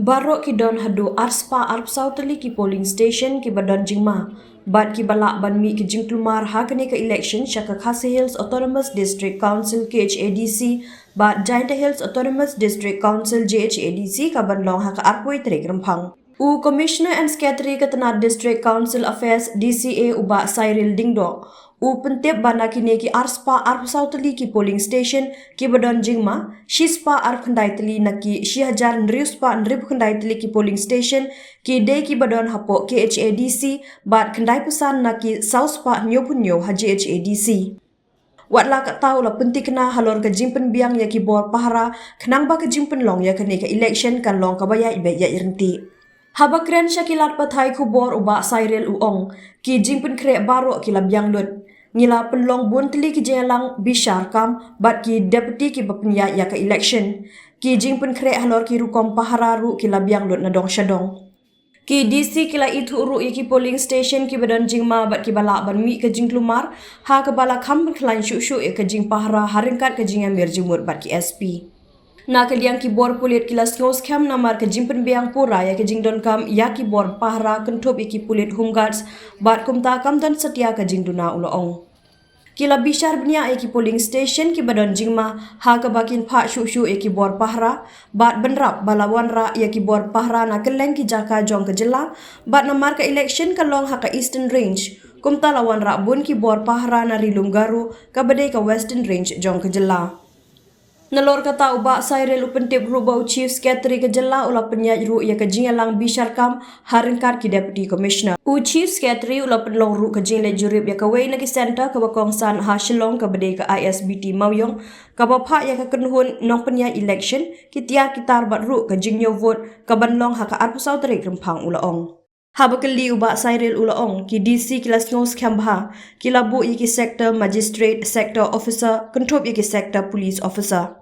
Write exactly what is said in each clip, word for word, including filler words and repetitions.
Baroh ki don haduh arspah arphew saw tylli ki polling station kiba don jingma bad kiba lah ban mih ki jingkulmar ha kane ka election sha ka Khasi Hills Autonomous District Council, K H A D C, bad Jaintia Hills Autonomous District Council, J H A D C, kaban long ha ka arphew tarik Rymphang. U Commissioner and Secretary ka tnad District Council Affairs, D C A, u Bah Cyril Lyngdoh, u pyntip ba na kine ki arspah arphew saw tylli ki polling station kiba don jingma, shispah arphew khyndai tylli na ki shi hajar hynriew spah hynriewphew khyndai tylli ki polling station ki dei kiba don hapoh K H A D C bad khyndaiphew san na ki saw spah hynñiewphew hynñiew ha J H A D C. Wat la katta, u la pynthikna halor ka jingpynbiang ïa ki bor pahara khnang ba ka jingpynlong ïa kane ka election kan long kaba ïaid beit ïaid ryntih. Haba kren sha ki lad pathai khubor, u Bah Cyril u ong, ki jingpynkhreh baroh ki la biang lut. Ngi la pynlong bun tylli ki jingïalang bishar kam bad ki deputy kiba pynïaid ïa ka election. Ki jingpynkhreh halor ki rukom pahara ruh ki la biang lut na dong sha dong. Ki D C ki la ithuh ruh ïa ki polling station kiba don jingma bad kiba lah ban mih ka jingkulmar, ha kaba la kham pynkhlaiñ shuh shuh ïa ka jingpahara ha ryngkat ka jingïamir jingmut bad ki S P. Na ka liang, ki bor pulit ki la sngewskhem namar ka jingpynbiang pura ïa ka jingdonkam ïa ki bor pahara kynthup ïa ki pulit Home Guards bad kumta kam don satia ka jingduna, u la ong. Ki la bishar bniah ïa ki polling station kiba don jingma, ha kaba kin phah shuh shuh ïa ki bor pahara bad bynrap ba la wanrah ïa ki bor pahara na kylleng ki jaka jong ka jylla, bad namar ka election ka long ha ka Eastern Range, kumta la wanrah bun ki bor pahara na Ri Lum Garo kaba dei ka Western Range jong ka jylla. Nalor kata, u Bah Cyril u pyntip ruh ba u Chief Secretary ka jylla u la pynïaid ruh ïa ka jingïalang bishar kam ha ryngkat ki Deputy Commissioner. U Chief Secretary u la pynlong ruh ka jingleit jurip ïa kawei na ki centre kaba kongsan ha Shillong kaba dei ka I S B T Mawiong, kaba phah ïa ka kynhun nongpynïaid election, ki tiar ki tar bad ruh ka jingñiew vote kaban long ha ka arphew saw tarik Rymphang, u la ong. Haba kylli, u Bah Cyril u la ong, ki D C ki la sngewskhem bha, ki la buh ïa ki sector magistrate, sector officer, kynthup ïa ki sector police officer.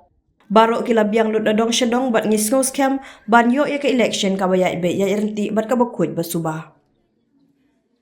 Baroh ki la biang lut na dong sha dong bad ngi sngewskhem ban ïoh ïa ka election kaba ïaid beit ïaid ryntih bad kaba khuid ba suba.